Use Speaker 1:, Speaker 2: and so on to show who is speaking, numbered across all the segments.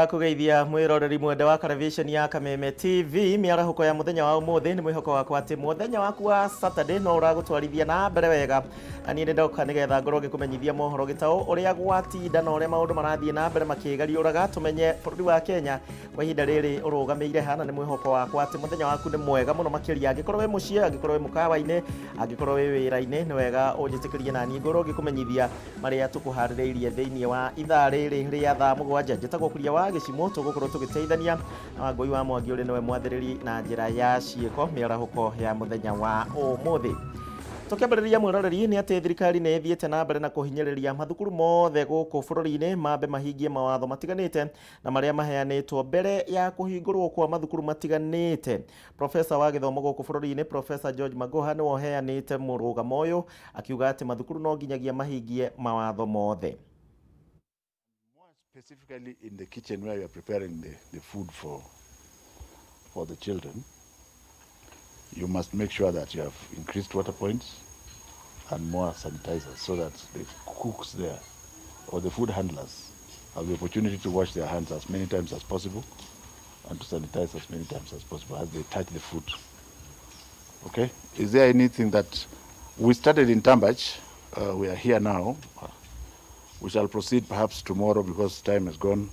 Speaker 1: Ndakũgeithia mwĩroreri mwende wa kareviceni ya Kameme TV mĩarahũko ya mũthenya wa ũmũthĩ. Nĩ mwĩhoko wakwa atĩ mũthenya waku wa Saturday no ũragũtwarithia na mbere wega, na niĩ nĩ ndoka nĩgetha ngorwo ngĩkũmenyithia mohoro gĩtaũ ũrĩa gwatinda na ũrĩa maũndũ marathiĩ na mbere makĩgariũraga, tũmenye bũrũri wa Kenya kwa ihinda rĩrĩ ũrũgamĩire hana. Nĩ mwĩhoko wakwa atĩ mũthenya waku nĩ mwega mũno makĩria, angĩkorwo wĩ mũciĩ, angĩkorwo wĩ mũkawa-inĩ, angĩkorwo wĩ wĩra-inĩ. Nĩ wega ũnjĩtĩkĩrie na niĩ ngorwo ngĩkũmenyithia marĩa tũkũharĩrĩirie thĩinĩ wa ithaa rĩrĩ rĩa thaa 7. Njĩtagwo Kuria wa Gĩcimũ, tũgũkorwo tũgĩteithania na Wangũi wa Mwangi ũrĩa nĩwe mwathĩrĩri na njĩra ya ciĩko mĩarahũko ya mũthenya wa ũmũthĩ. Tũkĩambĩrĩria, mwĩroreri, nĩ atĩ thirikari nĩ ĩthiĩte na mbere na kũhinyĩrĩria mathukuru mothe gũkũ bũrũri-inĩ mambe mahingie mawatho matiganĩte na marĩa maheanĩtwo mbere ya kũhingũrwo kwa mathukuru matiganĩte. Profesa wa gĩthomo gũkũ bũrũri-inĩ, Profesa George Magoha, nĩwe ũheanĩte mũrũgamo ũyũ, akiuga atĩ mathukuru no nginyagia mahingie mawatho mothe.
Speaker 2: More specifically in the kitchen where you are preparing the food for the children, you must make sure that you have increased water points and more sanitizers so that the cooks there or the food handlers have the opportunity to wash their hands as many times as possible and to sanitize as many times as possible as they touch the food. Okay? Is there anything that we started in Tambach? We are here now. We shall proceed perhaps tomorrow because time has gone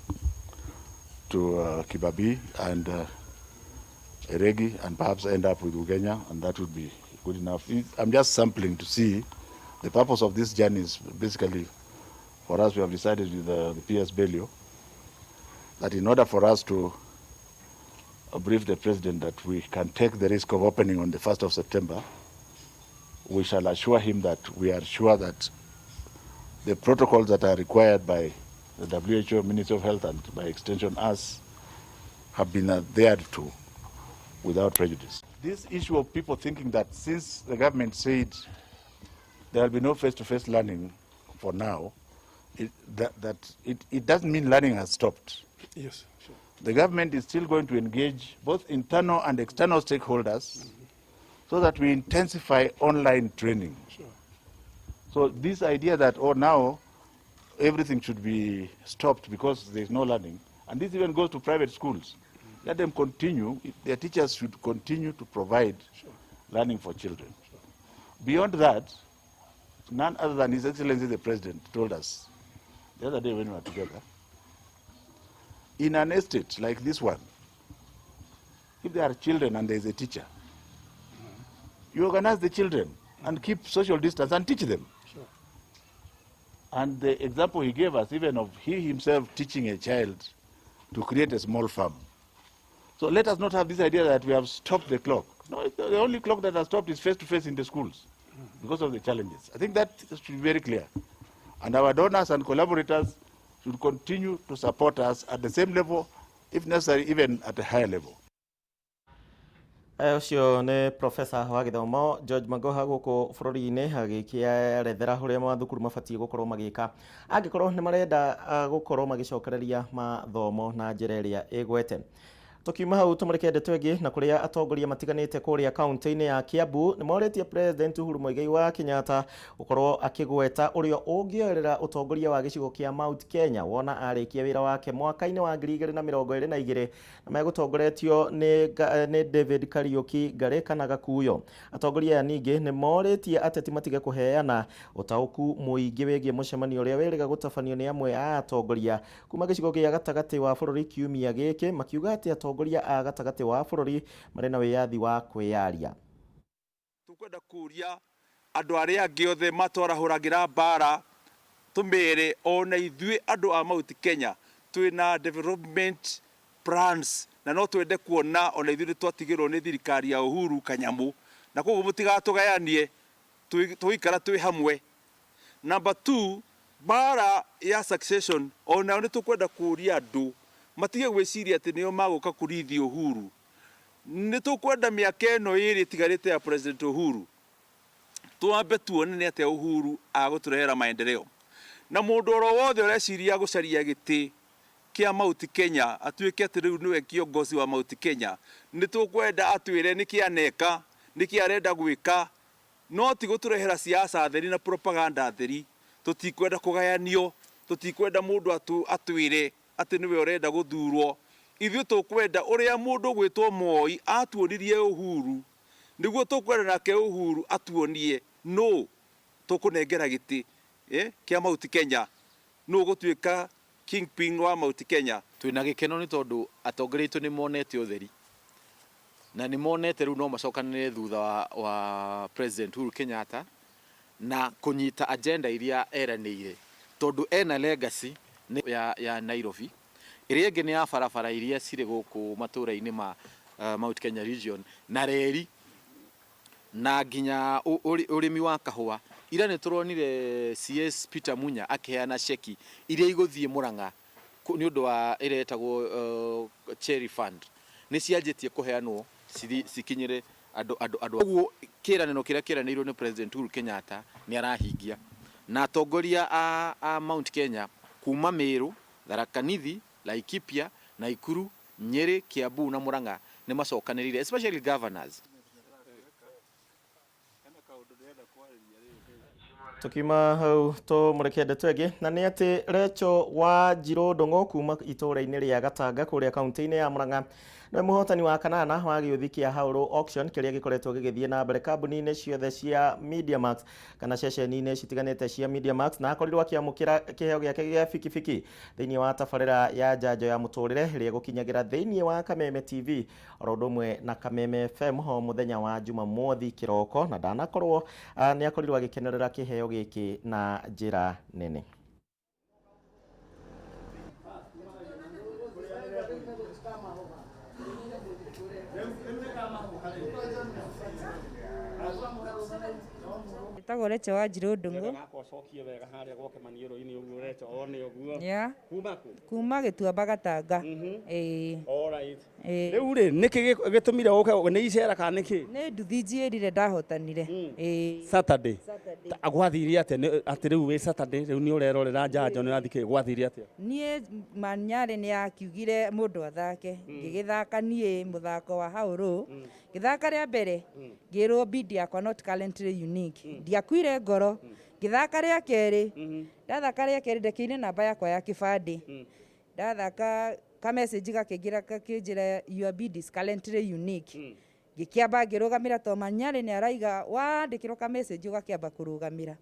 Speaker 2: to Kibabii and Eregi and perhaps end up with Ugenya, and that would be good enough. I'm just sampling to see. The purpose of this journey is basically for us, we have decided with the PS Belio that in order for us to brief the president that we can take the risk of opening on the 1st of September, we shall assure him that we are sure that the protocols that are required by the WHO, Ministry of Health, and by extension us, have been adhered to without prejudice. This issue of people thinking that since the government said there will be no face-to-face learning for now, that it doesn't mean learning has stopped. The government is still going to engage both internal and external stakeholders so that we intensify online training. So this idea that, oh, now everything should be stopped because there's no learning, and this even goes to private schools. Let them continue. Their teachers should continue to provide learning for children. Beyond that, none other than His Excellency the President told us the other day when we were together, in an estate like this one, if there are children and there is a teacher, you organize the children and keep social distance and teach them. And the example he gave us, even of he himself teaching a child to create a small farm. So let us not have this idea that we have stopped the clock. No, the only clock that has stopped is face-to-face in the schools because of the challenges. I think that should be very clear. And our donors and collaborators should continue to support us at the same level, if necessary, even at a higher level.
Speaker 1: Ũcio nĩ profesa wa gĩthomo George Magoha gũkũ bũrũri-inĩ, agĩkĩerethera ũrĩa mathukuru mabatiĩ gũkorwo magĩka angĩkorwo nĩ marenda gũkorwo magĩcokereria mathomo na njĩra ĩrĩa ĩgwete. Tukiuma hau, tũmũrĩke ndeto ĩngĩ, na kũrĩa atongoria matiganĩte kũrĩa kaunti-inĩ ya Kiambu nĩ morĩtie President Uhuru Muigai wa Kenyatta gũkorwo akĩgweta ũrĩa ũngĩoerera ũtongoria wa gĩcigo kĩa Mount Kenya wona arĩkia wĩra wake mwaka-inĩ wa 2022, na megũtongoretio nĩ David Kariuki Ngari kana Gakuyo. Atongoria aya ningĩ nĩ morĩtie ateti matige kũheana ũtaũku mũingĩ wĩgiĩ mũcemanio ũrĩa wĩrĩga gũtabanio nĩ amwe a atongoria kuma gĩcigo gĩa gatagatĩ wa bũrũri kiumia gĩkĩ, makiuga atĩ atongoria a gatagatĩ wa bũrũri marĩ na wĩyathi wa kwĩyaria.
Speaker 3: Tukwenda kuria andũ arĩa angĩ othe matwarahũragĩra mbara, tũmere ona ithuĩ andũ a Mount Kenya twĩna development plans, na no twende kuona ona ithuĩ nĩ twatigĩrwo nĩ thirikari ya Uhuru kanyamũ, na koguo mũtigatũgayanie, tũgũikara twĩ hamwe. Number two, mbara ya succession, onao nĩ tũkwenda kũria andũ matige gwĩciria atĩ nĩo magũka kũrithi Uhuru. Nĩ tũkwenda mĩaka ĩno 2 ĩtigarĩte ya President Uhuru, twambe tuone nĩ atĩa Uhuru agũtũrehera maendeleo, na mũndũ oro wothe ũreciria gũcaria gĩtĩ kĩa Mount Kenya, atuĩke atĩ rĩu nĩwe kiongozi wa Mount Kenya, nĩ tũkwenda atwĩre nĩkĩ aneka, nĩkĩ arenda gwĩka, no ti gũtũrehera siasa theri na propaganda theri. Tũtikwenda kũgayanio, tũtikwenda mũndũ atwĩre. atä nä we å renda gå thurwo. Ithuĩ tũkwenda ũrĩa mũndũ gwĩtwo Moi atuonirie Uhuru, nĩguo tũkwenda nake Uhuru atuonie no tũkũnengera gĩtĩ kĩa Mount Kenya, nũ ũgũtuĩka kingpin wa Mount Kenya.
Speaker 4: Twina gikeno ni tondu atongoria aitũ nĩ monete ũtheri na nĩ monete rĩu no macokanĩrĩre thutha wa President Uhuru Kenyatta na kũnyita agenda iria eranĩire, tondu ena legacy ya Nairobi. Ĩrĩa ĩngĩ nĩ ya barabara iria cirĩ gũkũ matũra-inĩ ma Mount Kenya region na reri na nginya ũrĩmi wa kahũa. Ira nĩ tũronire CS Peter Munya akĩheana ceki iria igũthiĩ Murang'a nĩ ũndũ wa ĩrĩa ĩtagwo Cherry Fund. Nĩ cianjĩtie kũheanwo cikinyĩre andũ. Ũguo kĩĩranĩro kĩrĩa kĩeranĩirwo nĩ President Uhuru Kenyatta nĩ arahingia, na atongoria a Mount Kenya kuma Meru, Tharaka Nithi, Laikipia, Nakuru, Nyeri, Kiambu na Murang'a nĩ macokanĩrĩire, especially governors.
Speaker 1: Tukiuma hau tũmũrĩke ndeto ĩngĩ, na nĩ atĩ Recho wa Njirũ Ndũng'ũ kuma itũũra-inĩ rĩa Gatanga kũrĩa kaunti-inĩ ya Murang'a nĩwe mũhotani wa kanana wa gĩũthi kĩa Haũrũ Auction kĩrĩa gĩkoretwo gĩgĩthiĩ na mbere kambuni-inĩ ciothe cia Mediamax kana ceceni-inĩ citiganĩte cia Mediamax, na akorirwo akĩamũkĩra kĩheo gĩake gĩa bikibiki thĩinĩ wa tabarĩra ya njanjo ya mũtũrĩre ĩrĩa ĩgũkinyagĩra thĩinĩ wa Kameme TV oro ũndũ ũmwe na Kameme FM ho mũthenya wa Jumamothi kĩroko, na ndanakorwo nĩ akorirwo agĩkenerera kĩheo gĩkĩ na njĩra nene.
Speaker 5: Ĩtagwo Recho wa Njirũ Ndũng'ũ.
Speaker 6: Cokie wega harĩa gwake maniũrũ-inĩ ũguo Recho one ũguo.
Speaker 5: Yeah.
Speaker 6: Kuma kũ?
Speaker 5: Kuma Gĩtuamba Gatanga. Ĩĩ.
Speaker 6: All right.
Speaker 5: Ĩĩ.
Speaker 6: Rĩu rĩ nĩkĩ gĩtũmire ũke, nĩ icera kana nĩkĩ?
Speaker 5: Nĩ nduthi njiĩrire ndahotanire. Ĩĩ.
Speaker 6: Saturday.
Speaker 5: Saturday.
Speaker 6: Gwathire atĩa atĩ rĩu wĩ Saturday, rĩu nĩ ũrerorera njanjo nĩ ũrathiĩ kĩ, gwathire atĩa?
Speaker 5: Niĩ Manyarĩ nĩ akiugire mũndũ athake, ngĩgĩthaka niĩ mũthako wa Haũrũ. Ngĩthaka rĩa mbere, ngĩrwo bid yakwa not currently unique. Ndiakuire ngoro, ngĩthaka rĩa kerĩ, ndathaka rĩa kerĩ ndekĩire namba yakwa ya kĩbandĩ. Ndathaka ka message gakĩingĩra gakĩnjĩra your bid is currently unique. Ngĩkĩamba ngĩrũgamĩra to Manyarĩ nĩ araiga wandĩkĩrwo ka message ũgakĩamba kũrũgamĩra.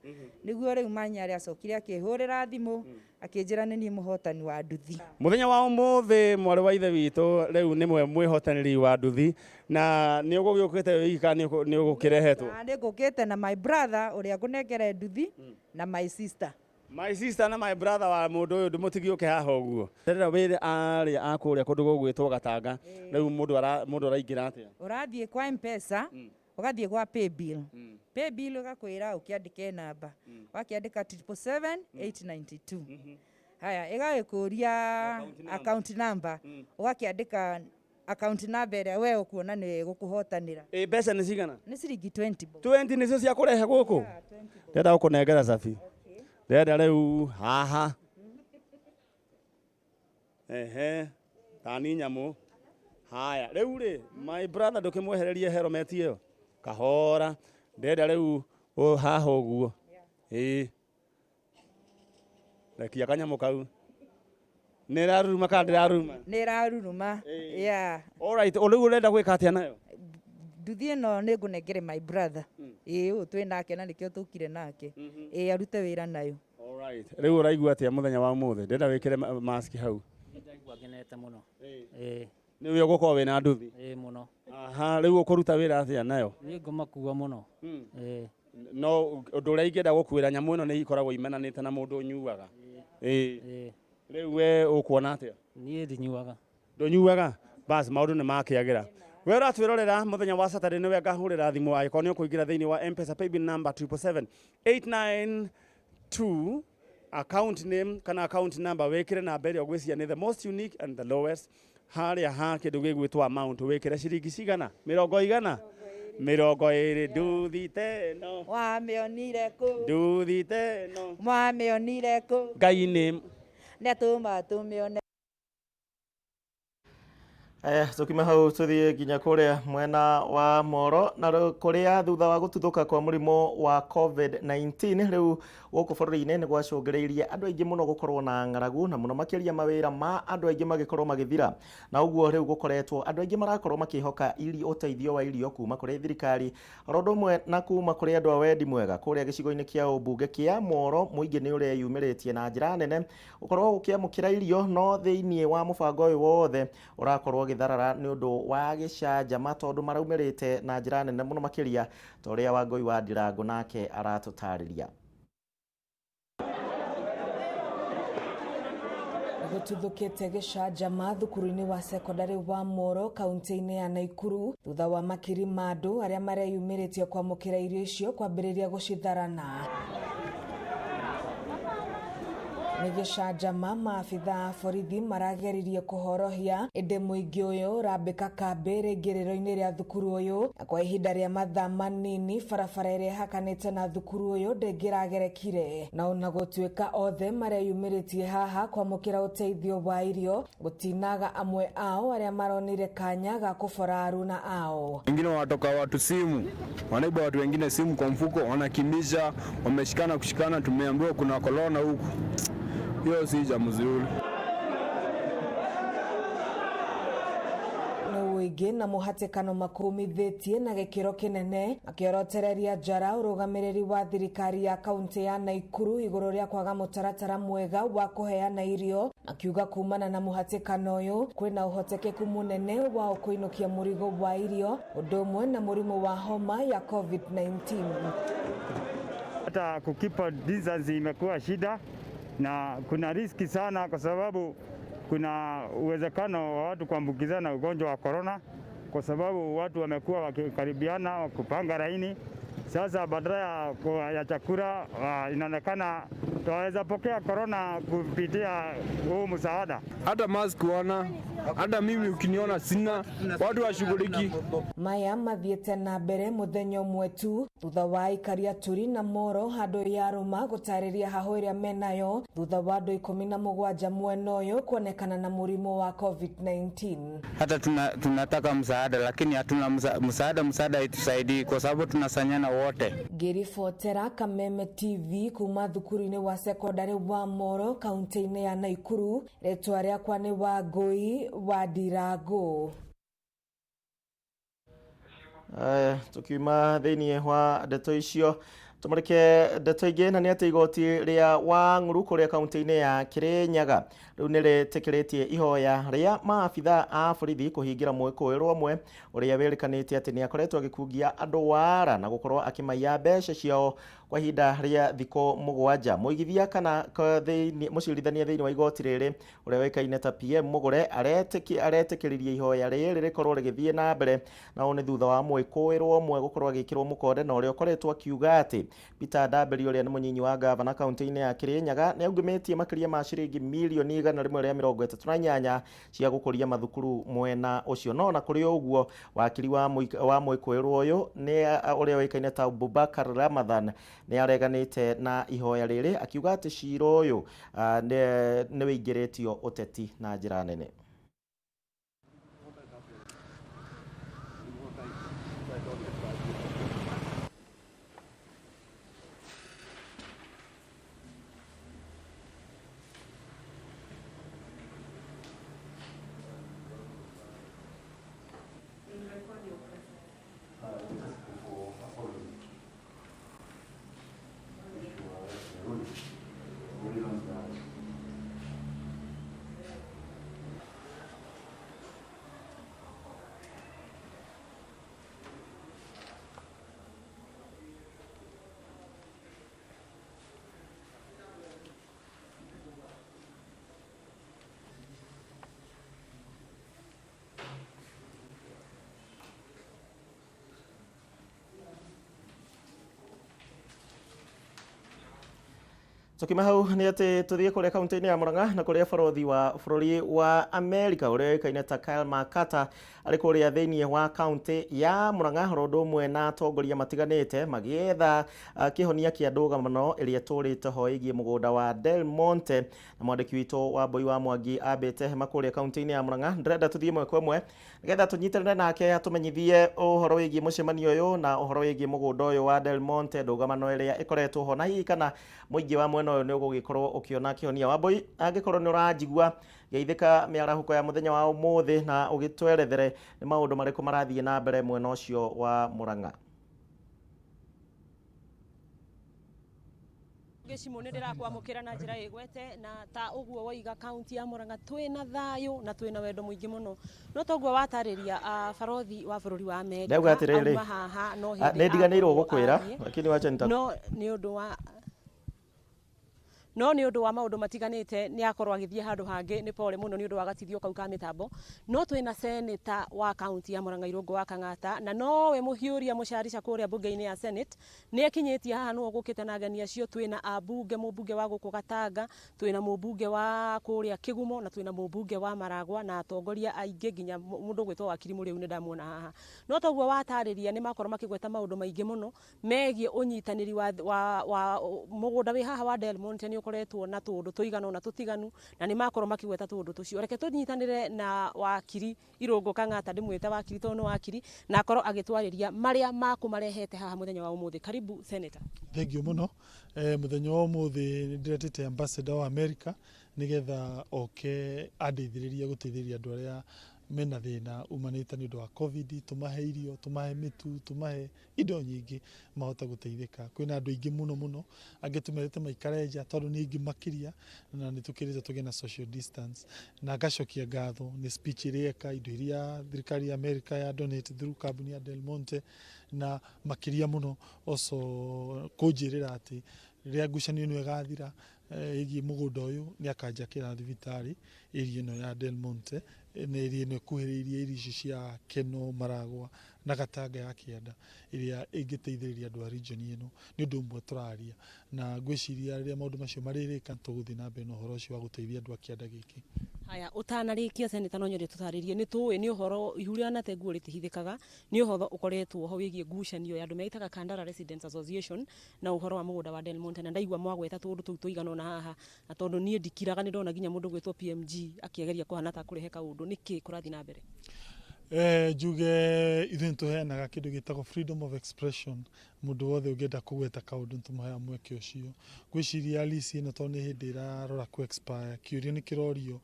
Speaker 5: Nĩguo rĩu Manyarĩ acokire akĩhũrĩra thimũ akĩnjĩra nĩ niĩ mũhotani wa nduthi.
Speaker 6: Mũthenya wa ũmũthĩ mwarĩ wa ithe witũ rĩu nĩ mwe mwĩhotanĩri wa nduthi, na nĩ ũgũgĩũkĩte wiki kana nĩ ũgũkĩrehetwo?
Speaker 5: Nĩ ngũkĩte na my brother ũrĩa ngũnengere nduthi na my sister.
Speaker 6: My sister na my brother wa mũndũ ũyũ ndũmũtigie haha ũguo. Ndĩrenda wĩre arĩa a kũrĩa kũndũ gũgwĩtwo Gatanga, rĩu mũndũ araingĩra atĩa?
Speaker 5: Ũrathiĩ kwa M-Pesa, ũgathiĩ gwa paybill. Paybill ũgakwĩra ũkĩandĩke namba. Wakĩandĩka 777,892. Haya, ĩgagĩkũria account number. Ũgakĩandĩka account number ĩrĩa we ũkuona nĩ ĩgũkũhotanĩra.
Speaker 6: Ĩ mbeca nĩ cigana?
Speaker 5: Nĩ ciringi 20 bob.
Speaker 6: 20 nĩcio cia kũrehe gũkũ? Ndĩrenda gũkũnengera cabi. Ndĩrenda rĩu haha. Ehe, tani nyamũ. Haya, rĩu rĩ, my brother ndũkĩmwehererie helmet ĩyo. Kahora. Ndĩrenda rĩu haha ũguo. Ĩĩ. Rekia kanyamũ kau. Nĩ ĩraruruma kana ndĩraruruma?
Speaker 5: Nĩ ĩraruruma. Yeah.
Speaker 6: All right, rĩu ũrenda gwĩka atĩa nayo?
Speaker 5: Nduthi ĩno nĩ ngũnengere my brother. Ĩĩ, ũyũ twĩ nake na nĩkĩo tũkire nake. Ĩĩ, arute wĩra nayo.
Speaker 6: All right. Rĩu ũraigua atĩa mũthenya wa ũmũthĩ? Ndĩrenda wĩkĩre mask hau.
Speaker 7: Ndaigua ngenete mũno. Ĩĩ.
Speaker 6: Nĩ we ũgũkorwo wĩna nduthi?
Speaker 7: Ĩĩ mũno.
Speaker 6: Aha, rĩu ũkũruta wĩra atĩa nayo?
Speaker 7: Niĩ ngũmakua mũno. Ĩĩ.
Speaker 6: No ũndũ ũrĩa ingĩenda gũkwĩra, nyamũ ĩno nĩ ikoragwo imenanĩte na mũndũ ũnyuaga. Ĩĩ. Rĩu we ũkuona atĩa?
Speaker 7: Niĩ ndinyuaga.
Speaker 6: Ndũnyuaga? Bas, maũndũ nĩ makĩagĩra. We ũratwĩrorera mũthenya wa Saturday nĩwe ngahũrĩra thimũ angĩkorwo nĩ ũkũingĩra thĩinĩ wa M-Pesa paybill number 777,892, account name kana account number wĩkĩre namba ĩrĩa ũgwĩciria nĩ the most unique and the lowest. Harĩa ha kĩndũ gĩgwĩtwo amount wĩkĩre ciringi cigana? Mĩrongo igana? Mĩrongo ĩrĩ. Nduthi teno.
Speaker 5: Wamĩonire kũ?
Speaker 6: Nduthi teno.
Speaker 5: Mwamĩonire kũ?
Speaker 6: Ngai nĩ
Speaker 5: Nĩatũma tũmĩone.
Speaker 1: Tukima hau tuthie nginya kuria mwena wa Moro na kuria thutha wa gututhuka kwa murimu wa COVID-19 riu guku bururi-ini ni gwacũngĩrĩirie andu aingi muno gukorwo na ng'aragu na muno makiria mawira ma andu aingi magikorwo magithira na uguo riu gukoretwo andu aingi marakorwo makihoka irio uteithio wa irio kuma kuri thirikari oro ũndũ ũmwe na kuma kuri andu a wendi mwega kuria gĩcigo-inĩ kĩa ũmbunge kĩa Moro mũingĩ nĩ ũreyumĩrĩtie na njĩra nene gũkorwo gũkĩamũkĩra irio no thĩinĩ wa mũbango ũyũ wothe ũrakorwo gĩtharara nĩ ũndũ wa gĩcanjama tondũ maraumĩrĩte na njĩra nene mũno makĩria ta ũrĩa Wangũi wa Ndirango nake aratũtarĩria.
Speaker 8: Gututhukite gicanjama thukuru-ini wa sekondari wa Moro kaunti-ini ya Naikuru thutha wa makiri ma andu aria mareyumiritie kwamukira irio icio kwambiriria gucitharana. Nĩ gĩcanjama maabitha a borithi marageririe kũhorohia ĩndĩ mũingĩ ũyũ ũrambĩka kambĩ rĩingĩrĩro-inĩ rĩa thukuru ũyũ na kwa ihinda rĩa mathaa manini barabara ĩrĩa ĩhakanĩte na thukuru ũyũ ndĩngĩragerekire na ona gũtuĩka othe mareyumĩrĩtie haha kwamũkĩra ũteithio wa irio gũtinaga amwe ao arĩa maronire kanya ga kũbora aruna ao.
Speaker 9: Wengine wanatoka watu simu, wanaiba watu wengine simu kwa mfuko, wanakimbisha, wameshikana kushikana, tumeambiwa kuna korona huku. Hiyo si jambo zuri.
Speaker 8: Ũingĩ na mũhatĩkano makumithĩtie na gĩkĩro kĩnene makĩorotereria njara ũrũgamĩrĩri wa thirikari ya kaunti ya Naikuru igũrũ rĩa kwaga mũtaratara mwega wa kũheana irio akiuga kumana na mũhatĩkano ũyũ kwĩna ũhotekeku mũnene wa kũinũkia mũrigo wa irio ũndũ ũmwe na mũrimũ wa homa ya COVID-19.
Speaker 10: Hata kukipa distance imekuwa shida na kuna riski sana kwa sababu kuna uwezekano wa watu kuambukizana ugonjwa wa corona kwa sababu watu wamekuwa wakikaribiana kupanga laini. Sasa badala ya chakula inaonekana tunaweza pokea corona kupitia huu msaada.
Speaker 9: Hata mask wana, hata mimi ukiniona sina, watu washughuliki.
Speaker 8: Maya mathiete na mbere muthenya ũmwe tu thutha wa aikari a Turi na Moro handũ ya Rũma gũtarĩria hahũ ĩrĩa menayo thutha wa andũ 17 mwena ũyũ kuonekana na mũrimũ wa COVID-19.
Speaker 11: Hata tunataka msaada lakini hatuna msaada itusaidii kwa sababu tunasanyana wote.
Speaker 8: Ngĩribotera Kameme TV kuma thukuru-inĩ wa sekondari wa Moro kaunti-inĩ ya Naikuru, rĩtwa rĩakwa nĩ Wangũi wa Ndirango.
Speaker 1: Tukiuma thĩinĩ wa ndeto icio tũmũrĩke ndeto ingĩ na nĩ atĩ igoti rĩa Wang'uru kũrĩa kaunti-inĩ ya Kĩrĩnyaga rĩu nĩ rĩtĩkĩrĩtie ihoya rĩa maabitha a borithi kũhingĩra mwĩkũĩrwo ũmwe ũrĩa wĩrĩkanĩte atĩ nĩ akoretwo agĩkungia andũ wara na gũkorwo akĩmaiya mbeca ciao kwa ihinda rĩa thikũ 7. Mũigithia kana mũcirithania thĩinĩ wa igoti rĩrĩ ũrĩa ũĩkaine ta PM Mũgũre aretĩkĩririe ihoya rĩrĩ rĩkorwo rĩgĩthiĩ na mbere na ũũ nĩ thutha wa mwĩkũĩrwo ũmwe gũkorwo agĩkĩrwo mũkonde na ũrĩa ũkoretwo akiuga atĩ Peter Ndambĩri ũrĩa nĩ mũnyinyi wa gavana kaunti-inĩ ya Kĩrĩnyaga nĩ aungumĩtie makĩria ma ciringi milioni 138 cia gũkũria mathukuru mwena ũcio. No na kũrĩ ũguo wakiri wa mwĩkũĩrwo ũyũ nĩ ũrĩa ũĩkaine ta Abubakar Ramadhan nĩ areganĩte na ihoya rĩrĩ akiuga atĩ cira ũyũ nĩ wĩingĩrĩtio ũteti na njĩra nene. Tukiuma hau nĩ atĩ tũthiĩ kũrĩa kaunti-inĩ ya Murang'a na kũrĩa balothi wa bũrũri wa America ũrĩa ũĩkaine ta Kyle McCarter arĩ kũrĩa thĩinĩ wa kaunti ya Murang'a oro ũndũ ũmwe na atongoria matiganĩte magĩetha kĩhonia kĩa ndũgamano ĩrĩa ĩtũrĩte ho ĩgiĩ mũgũnda wa Del Monte. Na mwandĩki witũ wa Mbui wa Mwangi ambĩte hema kũrĩa kaunti-inĩ ya Murang'a. Ndĩrenda tũthiĩ ĩmwe kwa ĩmwe nĩgetha tũnyitanĩre nake atũmenyithie ũhoro wĩgiĩ mũcemanio ũyũ na ũhoro wĩgiĩ mũgũnda ũyũ wa Del Monte, ndũgamano ĩrĩa ĩkoretwo ho na hihi kana mũingĩ wa mwena ũyũ nĩ ũgũgĩkorwo ũkĩona kĩhonia. Wambui, angĩkorwo nĩ ũranjigua, geithĩka mĩarahũko ya mũthenya wa ũmũthĩ na ũgĩtwerethere nĩ maũndũ marĩkũ marathiĩ na mbere mwena ũcio wa Murang'a.
Speaker 12: Gĩcimũ nĩ ndĩrakwamũkĩra na njĩra ĩgwete na ta ũguo woiga kaunti ya Murang'a twĩna thayũ na twĩna wendo mũingĩ mũno, no toguo watarĩria barothi wa bũrũri wa Amerika
Speaker 1: Ndauga atĩrĩrĩ,
Speaker 12: auma haha no hĩndĩ
Speaker 1: nĩ ndiganĩirwo
Speaker 12: akorwo
Speaker 1: gũkwĩra
Speaker 12: athiĩ.
Speaker 1: Lakini wacha nita
Speaker 12: No nĩ ũndũ wa no nĩ ũndũ wa maũndũ matiganĩte nĩ akorwo agĩthiĩ handũ hangĩ. Nĩ pole mũno nĩ ũndũ wa gatithio kau ka mĩtambo. No twĩna seneta wa kaunti ya Murang'a Irũngũ wa Kang'ata na nowe mũhiũria mũcarica kũrĩa mbunge-inĩ ya Senate nĩ akinyĩtie haha, nĩwe ũgũkĩte na ageni acio. Twĩna ambunge, mũmbunge wa gũkũ Gatanga, twĩna mũmbunge wa kũrĩa Kĩgumo na twĩna mũmbunge wa Maragwa na atongoria aingĩ nginya mũndũ ũgwĩtwo Wakiri Mũrĩu nĩ ndamuona haha. No toguo watarĩria nĩ makorwo makĩgweta maũndũ maingĩ mũno megiĩ ũnyitanĩri wa mũgũnda wĩ haha wa Del Monte. Nĩ ũkoretwo na tũũndũ tũigana ũna tũtiganu na nĩ makorwo makĩgweta tũũndũ tũcio. Reke tũnyitanĩre na wakiri Irũngũ Kang'ata, ndĩmwĩte wakiri tondũ nĩ wakiri, na akorwo agĩtwarĩria marĩa makũmarehete haha mũthenya wa ũmũthĩ. Karibu senator.
Speaker 13: Thengiũ mũno. Mũthenya wa ũmũthĩ nĩ ndĩretĩte ambassador wa America nĩgetha oke andeithĩrĩrie gũteithĩrĩria andũ arĩa mena thĩna umanĩte nĩ ũndũ wa COVID, tũmahe irio, tũmahe mĩtu, tũmahe indo nyingĩ mahote gũteithĩka. Kwĩna andũ aingĩ mũno mũno angĩ tũmerĩte maikare nja tondũ nĩ aingĩ makĩria na nĩ tũkĩrĩte tũgĩe na social distance. Na ngacokia ngatho nĩ speech ĩrĩa eka, indo iria thirikari ya America ya donate through kambuni ya Del Monte, na makĩria mũno also kũnjĩrĩra atĩ rĩrĩa ngucanio ĩno ĩgathira ĩgiĩ mũgũnda ũyũ nĩ akanjakĩra thibitarĩ area ĩno ya Del Monte na area ĩno ĩkuhĩrĩirie irio ici cia Keno, Maragwa na Gatanga ya kĩanda ĩrĩa ĩngĩteithĩrĩria andũ a region ĩno. Nĩ ũndũ ũmwe tũraria na ngwĩciria rĩrĩa maũndũ macio marĩrĩka tũgũthiĩ na mbere na ũhoro ũcio wa gũteithia andũ a kĩanda gĩkĩ.
Speaker 12: Haya, ũtanarĩkia seneta, no nyende tũtarĩrie. Nĩ tũĩ nĩ ũhoro ihu rĩa nate nguo rĩtihithĩkaga, nĩ ũhoro ũkoretwo ho wĩgiĩ ngucanio ya andũ meitaga Kandara Residents Association na ũhoro wa mũgũnda wa Del Monte, na ndaigua mwagweta tũũndũ tũu tũigana ũna haha, na tondũ niĩ ndikiraga nĩ ndona nginya mũndũ gwĩtwo PMG akĩgeria kũhana ta kũrehe kaũndũ. Nĩkĩ kũrathiĩ na mbere?
Speaker 13: Njuge ithuĩ nĩ tũheanaga kĩndũ gĩtagwo freedom of expression. Mũndũ wothe ũngĩenda kũgweta kaũndũ nĩ tũmũheaga mweke ũcio. Ngwĩciria lease ĩno tondũ nĩ hĩndĩ ĩrarora kũ expire, kĩũria nĩ kĩrorio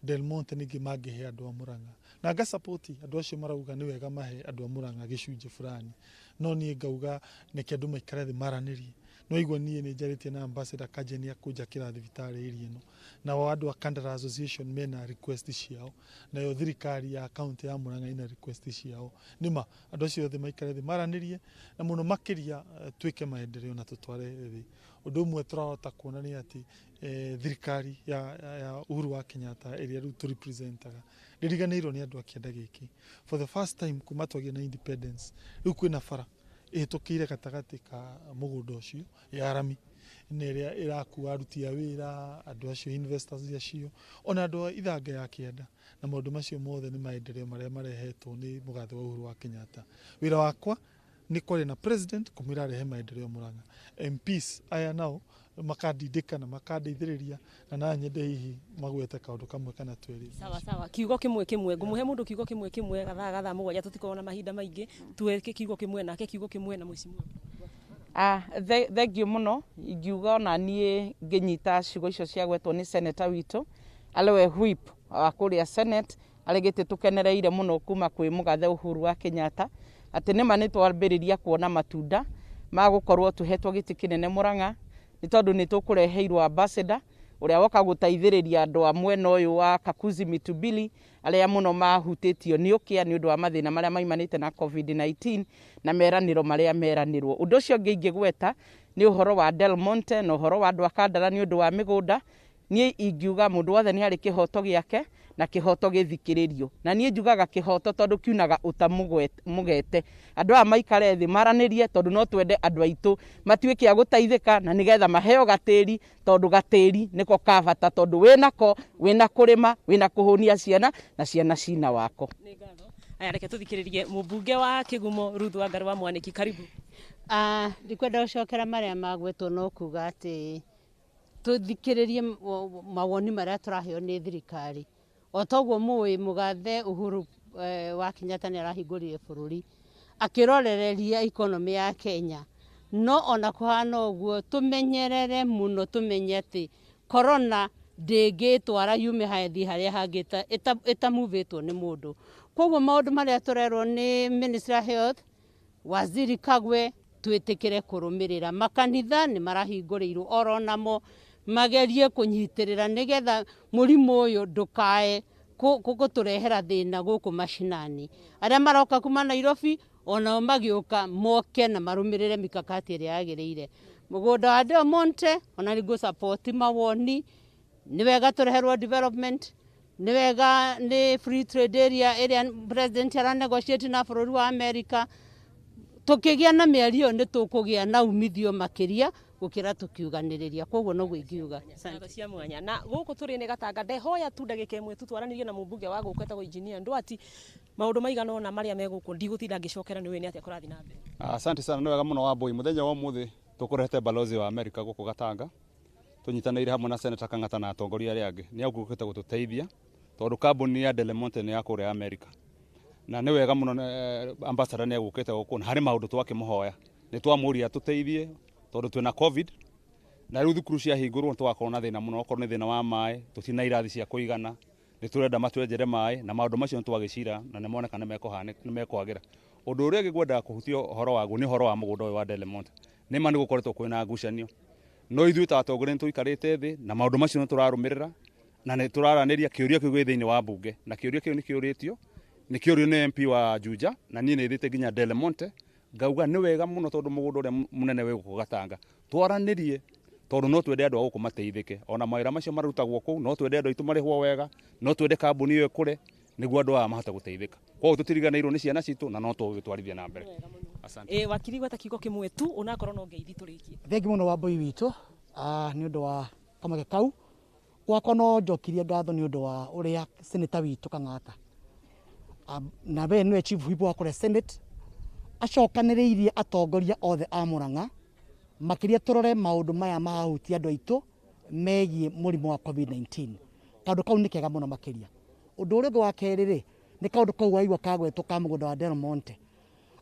Speaker 13: Del Monte ningĩ mangĩhe andũ a Murang'a, na nga support andũ acio marauga nĩ wega mahe andũ a Murang'a gĩcunjĩ fulani, no niĩ ngauga neke andũ maikare thĩ maranĩrie. No igua niĩ nĩ njarĩtie na ambassador Kanje nĩ akũnjakĩra thibitarĩ area ĩno, nao andũ a Kandara Association mena request ciao, nayo thirikari ya kaunti ya Murang'a ina request ciao. Nĩma andũ acio othe maikare thĩ maranĩrie na mũno makĩria twĩke maendeleo na tũtware thĩ. Ũndũ ũmwe tũrahota kuona nĩ atĩ thirikari ya Uhuru wa Kenyatta ĩrĩa rĩu tũrepresentaga ndĩriganĩirwo nĩ andũ a kĩanda gĩkĩ. For the first time kuma twagĩa na independence, rĩu kwĩna bara ĩhĩtũkĩire gatagatĩ ka mũgũnda ũcio ya rami na ĩrĩa ĩrakua aruti a wĩra, andũ acio investors acio, ona andũ a ithanga ya kĩanda, na maũndũ macio mothe nĩ maendeleo marĩa marehetwo nĩ mũgathe wa Uhuru wa Kenyatta. Wĩra wakwa nĩ kwaria na president kũmwĩra arehe maendeleo Murang'a. MPs aya nao makandindĩka na makandeithĩrĩria na nyende hihi magwete kaũndũ kamwe kana twĩrĩ.
Speaker 12: Sawa sawa, kiugo kĩmwe kĩmwe ngũmũhe mũndũ, kiugo kĩmwe kĩmwe. Gathaa 7 tũtikorwo na mahinda maingĩ. Tuweke kiugo kĩmwe nake, kiugo kĩmwe na mheshimiwa.
Speaker 14: Thengiũ mũno. Ingiuga ona niĩ ngĩnyita ciugo icio ciagwetwo nĩ senator witũ arĩwe whip wa kũrĩa Senate, arĩ gĩtĩ tũkenereire mũno kuma kwĩ mũgathe Uhuru wa Kenyatta, atĩ nĩma nĩ twambĩrĩria kuona matunda ma gũkorwo tũhetwo gĩtĩ kĩnene Murang'a, nĩ tondũ nĩ tũkũreheirwo ambassador ũrĩa woka gũteithĩrĩria andũ a mwena ũyũ wa Kakuzi Mitubili arĩa mũno mahutĩtio nĩ ũkĩa nĩ ũndũ wa mathĩna marĩa maimanĩte na COVID-19 na meranĩro marĩa meranĩrwo. Ũndũ ũcio ũngĩ ingĩgweta nĩ ũhoro wa Del Monte na ũhoro wa andũ a Kandara nĩ ũndũ wa mĩgũnda. Niĩ ingiuga mũndũ wothe nĩ arĩ kĩhoto gĩake Na kĩhoto gĩthikĩrĩrio. Na niĩ njugaga kĩhoto tondũ kiunaga ũta mũgete. Andũ aya maikare thĩ maranĩrie tondũ no twende andũ aitũ matuĩke a gũteithĩka na nĩgetha maheo gatĩri tondũ gatĩri nĩko ka bata tondũ wĩnako, wĩna kũrĩma, wĩna kũhũnia ciana na ciana cina wako.
Speaker 12: Aya, reke tũthikĩrĩrie mũmbunge wa Kĩgumo Ruth Wangarĩ wa Mwanĩki, karibu.
Speaker 15: Ndikwenda gũcokera marĩa magwetwo no kuga atĩ tũthikĩrĩrie mawoni marĩa tũraheo nĩ thirikari. O toguo mũĩ mũgathe Uhuru wa Kenyatta nĩ arahingũrire bũrũri akĩrorereria economy ya Kenya. No ona kũhana ũguo tũmenyerere mũno, tũmenye atĩ corona ndĩngĩtwara yume haya ĩthiĩ harĩa hangĩ ĩtamuvĩtwo nĩ mũndũ. Koguo maũndũ marĩa tũrerwo nĩ Ministry of Health, Waziri Kagwe, twĩtĩkĩre kũrũmĩrĩra. Makanitha nĩ marahingũrĩirwo oro namo magerie kũnyitĩrĩra nĩgetha mũrimũ ũyũ ndũkae gũtũrehera thĩna gũkũ mashinani. Arĩa maroka kuma Nairobi onao magĩũka moke na marũmĩrĩre mikakati ĩrĩa yagĩrĩire. Mũgũnda wa Del Monte ona nĩ ngũ support mawoni, nĩ wega tũreherwo development, nĩ wega nĩ free trade area ĩrĩa president ara negotiate na bũrũri wa America. Tũkĩgĩa na mĩario nĩ tũkũgĩa na umithio makĩria gũkĩra tũkiuganĩrĩria. Koguo noguo ingiuga.
Speaker 12: Ngatho cia mwanya. Na gũkũ tũrĩ nĩ Gatanga, ndehoya tu ndagĩka ĩmwe tu twaranĩrie na mũmbunge wa gũkũ etagwo Engineer Ndwati maũndũ maigana ũna marĩa me gũkũ, ndigũtinda ngĩcokera nĩ ũĩ nĩ atĩa kũrathiĩ na mbere.
Speaker 16: Asante sana, nĩ wega mũno Wambui. Mũthenya wa ũmũthĩ tũkũrehete balozi wa Amerika gũkũ Gatanga, tũnyitanĩire hamwe na Senator Kang'ata na atongoria arĩa angĩ. Nĩ agũkĩte gũtũteithia tondũ kambuni ya Del Monte nĩ ya kũrĩa Amerika. Na nĩ wega mũno ambassador nĩ agũkĩte gũkũ na harĩ maũndũ twakĩmũhoya. Nĩ twamũria atũteithie tondũ twĩna COVID na rĩu thukuru ciahingũrwo tũgakorwo na thĩna mũno, okorwo nĩ thĩna wa maĩ, tũtirĩ na irathi cia kũigana, nĩ tũrenda matwenjere maĩ na maũndũ macio nĩ twagĩcira na nĩ moneka nĩ mekwagĩra. Ũndũ ũrĩa ũngĩ ngwendaga kũhutia ũhoro waguo nĩ ũhoro wa mũgũnda ũyũ wa Del Monte. Nĩ ma nĩ gũkoretwo kwĩna ngucanio, no ithuĩ ta atongoria nĩ tũikarĩte thĩ na maũndũ macio nĩ tũrarũmĩrĩra na nĩ tũraranĩria kĩũria kĩu gĩ thĩinĩ wa mbunge, na kĩũria kĩu nĩ kĩũrĩtio, nĩ kĩũrio nĩ MP wa Juja na niĩ nĩ thiĩte nginya Del Monte ngauga nĩ wega mũno tondũ mũgũnda ũrĩa mũnene wĩ gũkũ Gatanga twaranĩrie tondũ no twende andũ a gũkũ mateithĩke, ona mawĩra macio marutagwo kũu no twende andũ aitũ marĩhwo wega, no twende kambuni ĩyo ĩkũre nĩguo andũ aya mahote gũteithĩka. Koguo tũtiriganĩirwo nĩ ciana citũ na no tũgĩtwarithia na mbere. Asante.
Speaker 12: Wakiri gweta kiugo kĩmwe tu onakorwo no ngeithi tũrĩkie.
Speaker 17: Thengi mũno Wambui witũ nĩ ũndũ wa kamweke kau. Gwakwa no njokirie ngatho nĩ ũndũ wa ũrĩa senator witũ Kang'ata na we nĩwe chief whip wa kũrĩa Senate acokanĩrĩirie atongoria othe a Murang'a makĩria tũrore maũndũ maya mahutia andũ aitũ megiĩ mũrimũ wa COVID-19. Kaũndũ kau nĩ kega mũno makĩria. Ũndũ ũrĩa ũngĩ wa kerĩ rĩ, nĩ kaũndũ kau waigua kagwetwo ka mũgũnda wa Del Monte.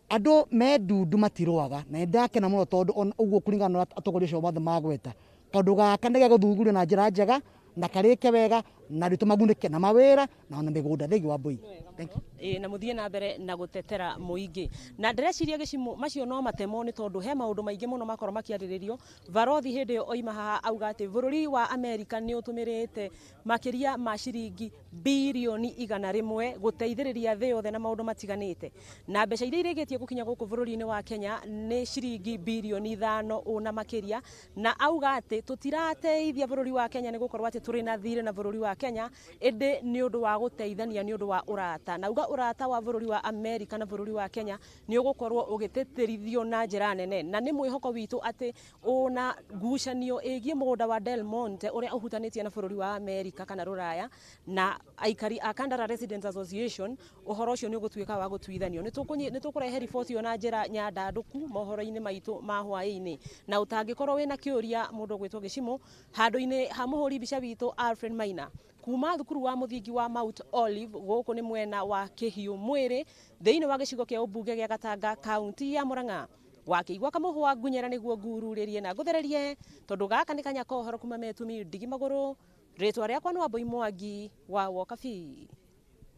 Speaker 17: Andũ me ndundu matirũaga na nĩ ndakena mũno tondũ ũguo kũringana na atongoria acio mothe magweta, kaũndũ gaka nĩ gegũthuthurio na njĩra njega na karĩke wega na andũ aitũ magunĩke na mawĩra na ona mĩgũnda. Thengiũ Wambui. Thank you.
Speaker 12: Na mũthiĩ na mbere na gũtetera mũingĩ. Na ndĩreciria gĩcimo macio no matemo nĩ tondũ he maũndũ maingĩ mũno makorwo makĩarĩrĩrio. Barothi hĩndĩ ĩyo oima haha auga atĩ bũrũri wa Amerika nĩ ũtũmĩrĩte makĩria ma ciringi birioni 100 gũteithĩrĩria thĩ yothe na maũndũ matiganĩte. Na mbeca iria irĩkĩtie gũkinya gũkũ bũrũri-inĩ wa Kenya nĩ ciringi birioni 5 ũna makĩria. Na auga atĩ tũtirateithia bũrũri wa Kenya nĩ gũkorwo atĩ tũrĩ na thirĩ na bũrũri wa Kenya, ĩndĩ nĩ ũndũ wa gũteithania, nĩ ũndũ wa ũrata. Na auga ũrata wa bũrũri wa Amerika na bũrũri wa Kenya nĩ ũgũkorwo ũgĩtĩtĩrithio na njĩra nene. Na nĩ mwĩhoko witũ atĩ ona ngucanio ĩgiĩ mũgũnda wa Del Monte ũrĩa ũhutanĩtie na bũrũri wa Amerika kana Rũraya na aikari a Kandara Residents Association, ũhoro ũcio nĩ ũgũtuĩka wa gũtuithanio. Nĩ tũkũrehe riboti ĩyo na njĩra nyandandũku mohoro-inĩ maitũ ma hwaĩ-inĩ. Na ũtangĩkorwo wĩna kĩũria mũndũ ũgwĩtwo Gĩcimũ handũ-inĩ ha mũhũri mbica witũ Alfred Maina kuma thukuru wa mũthingi wa Mount Olive gũkũ nĩ mwena wa Kĩhiũ Mwĩrĩ thĩinĩ wa gĩcigo kĩa ũmbunge gĩa Gatanga kaunti ya Murang'a. Wakĩigua kamũhwa ngunyera nĩguo ngururĩrie na ngũthererie tondũ gaka nĩ kanya ka ũhoro kuma metumi ndigi magũrũ. Rĩtwa rĩakwa nĩ Wambui Mwangi wa Wokabi.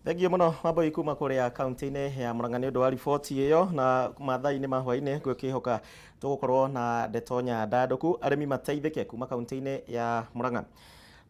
Speaker 1: Thengiũ mũno Wambui kuma kũrĩa kaunti-inĩ ya Murang'a nĩ ũndũ wa riboti ĩyo. Na mathaa-inĩ ma hwaĩ-inĩ ngwĩkĩhoka tũgũkorwo na ndeto nyandandũku arĩmi mateithĩke kuma kaunti-inĩ ya Murang'a.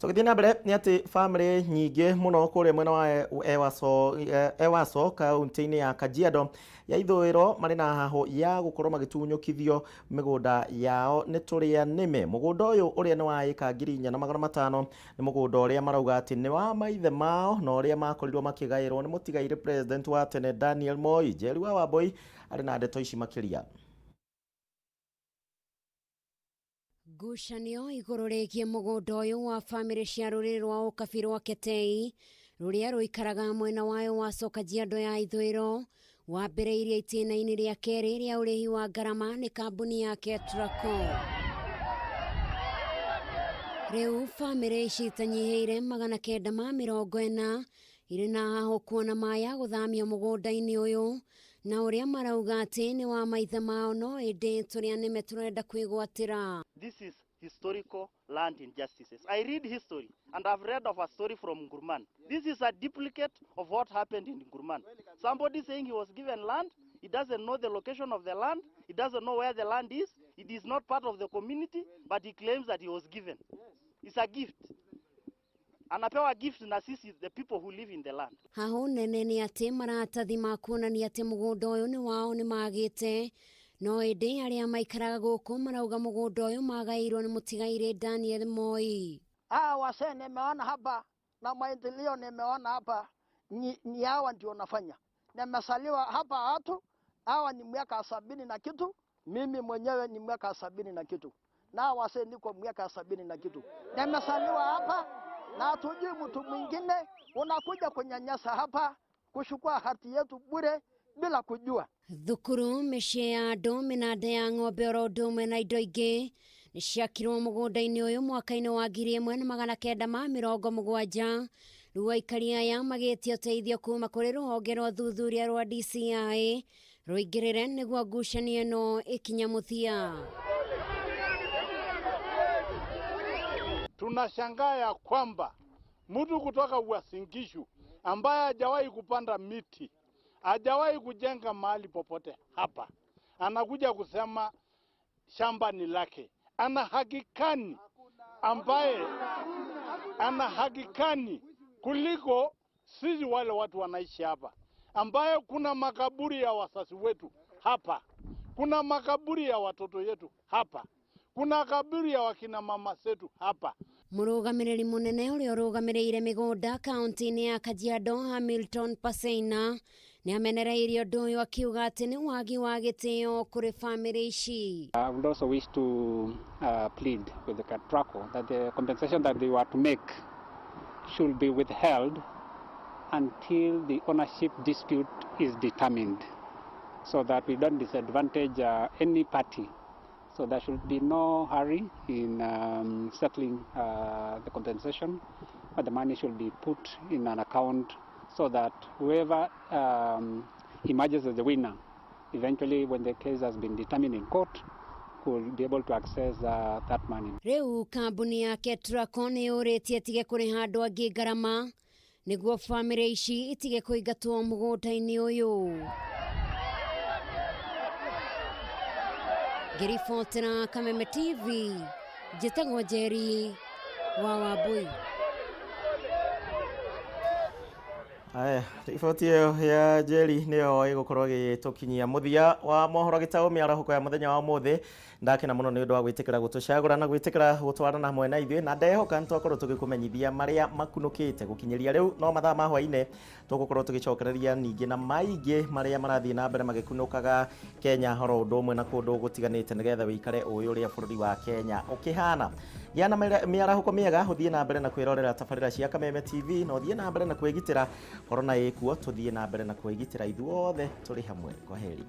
Speaker 1: Tũgĩthiĩ na mbere nĩ atĩ bamĩrĩ nyingĩ mũno kũrĩa mwena wa Ewaso, Ewaso kaunti-inĩ ya Kajiado ya ithũĩro marĩ na hahũ ya gũkorwo magĩtunyũkithio mĩgũnda yao nĩ tũrĩa nĩme. Mũgũnda ũyũ ũrĩa nĩ wa ĩka 4,500 nĩ mũgũnda ũrĩa marauga atĩ nĩ wa maithe mao na ũrĩa makorirwo makĩgaĩrwo nĩ mũtigairĩ president wa tene Daniel Moi. Njeri wa Wambui arĩ na ndeto ici makĩria.
Speaker 18: Ngucanio igũrũ rĩgiĩ mũgũnda ũyũ wa bamĩrĩ cia rũrĩrĩ rwa ũkabi rwa Ketei rũrĩa rũikaraga mwena wa Ewaso Kajiado ya ithũĩro wambĩrĩirie itĩna-inĩ rĩa kerĩ rĩa ũrĩhi wa ngarama nĩ kambuni ya Ketraco. Rĩu bamĩrĩ ici itanyihĩire 940 irĩ na hahũ kuona maya gũthamio mũgũnda-inĩ ũyũ na ũrĩa marauga atĩ nĩ wa maithe mao no ĩndĩ tũrĩa nĩme tũrenda kwĩgwatĩra.
Speaker 19: This is historical land injustices. I read history and I've read of a story from Ngurman. This is a duplicate of what happened in Ngurman. Somebody saying he was given land, he doesn't know the location of the land, he doesn't know where the land is, it is not part of the community, but he claims that he was given. It's a gift. Anapewa gift na sisi the people who live in the land.
Speaker 18: Hahũ nene nĩ atĩ maratathi ma kuonania atĩ mũgũnda ũyũ nĩ wao nĩ magĩte no ĩndĩ arĩa maikaraga gũkũ marauga mũgũnda ũyũ magaĩirwo nĩ mũtigairĩ Daniel Moi.
Speaker 20: Hawa wasee nimeona hapa na maendeleo nimeona hapa ni hawa ndio nafanya. Nimesaliwa hapa watu hawa ni miaka 70 na kitu, mimi mwenyewe ni miaka 70 na kitu, na wasee niko miaka 70 na kitu. Nimesaliwa hapa na hatujui mtu mwingine, unakuja kunyanyasa hapa kuchukua hati yetu bure bila kujua.
Speaker 18: Thukuru, mĩciĩ ya andũ, mĩnanda ya ng'ombe oro ũndũ ũmwe na indo ingĩ nĩ ciakirwo mũgũnda-inĩ ũyũ mwaka-inĩ wa 1970. Rĩu aikari aya magĩtia ũteithio kuma kũrĩ rũhonge rwa ũthuthuria rwa DCI rũingĩrĩre nĩguo ngucanio ĩno ĩkinye mũthia.
Speaker 21: Tunashangaa ya kwamba mtu kutoka Uasin Gishu ambaye hajawahi kupanda miti, hajawahi kujenga mahali popote hapa, anakuja kusema shamba ni lake. Ana haki gani ambaye ana haki gani kuliko sisi wale watu wanaishi hapa, ambaye kuna makaburi ya wazazi wetu hapa, kuna makaburi ya watoto yetu hapa, kuna kaburi ya wakina mama zetu hapa.
Speaker 18: Mũrũgamĩrĩri mũnene ũrĩa ũrũgamĩrĩire mĩgũnda kaunti-inĩ ya Kajiado Hamilton Paseina nĩ amenereirie ũndũ ũyũ akiuga atĩ nĩ wagi wa gĩtĩo kũrĩ bamĩrĩ ici.
Speaker 22: I would also wish to plead with the Ketraco that the compensation that they were to make should be withheld until the ownership dispute is determined, so that we don't disadvantage any party. So there should be no hurry in settling the compensation, but the money should be put in an account so that whoever emerges as the winner, eventually when the case has been determined in court, will be able to access that money.
Speaker 18: Rĩu kambuni ya Ketraco nĩ yũrĩtie ĩtige kũrĩha andũ angĩ ngarama nĩguo bamĩrĩ ici itige kũingatwo mũgũnda-inĩ ũyũ. Ngĩribotera Kameme TV, njĩtagwo Njeri wa Wambui.
Speaker 1: Aya, riboti ĩyo ya Njeri nĩyo ĩgũkorwo ĩgĩtũkinyia mũthia wa mohoro gĩtaũ mĩarahũko ya mũthenya wa ũmũthĩ. Ndakena mũno nĩ ũndũ wa gwĩtĩkĩra gũtũcagũra na gwĩtĩkĩra gũtwarana hamwe na ithuĩ, na ndehoka nĩ twakorwo tũgĩkũmenyithia marĩa makunũkĩte gũkinyĩria rĩu no mathaa ma hwainĩ tũgũkorwo tũgĩcokereria ningĩ na maingĩ marĩa marathiĩ na mbere magĩkunũkaga Kenya horo ũndũ ũmwe na kũndũ gũtiganĩte nĩgetha wĩikare ũĩ ũrĩa bũrũri wa Kenya ũkĩhana. Gĩa na mĩarahũko mĩega, ũthiĩ na mbere na kwĩrorera tabarĩra cia Kameme TV na ũthiĩ na mbere na kwĩgitĩra. Korona ĩkuo, tũthiĩ na mbere na kwĩgitĩra ithuothe tũrĩ hamwe. Kwaheri.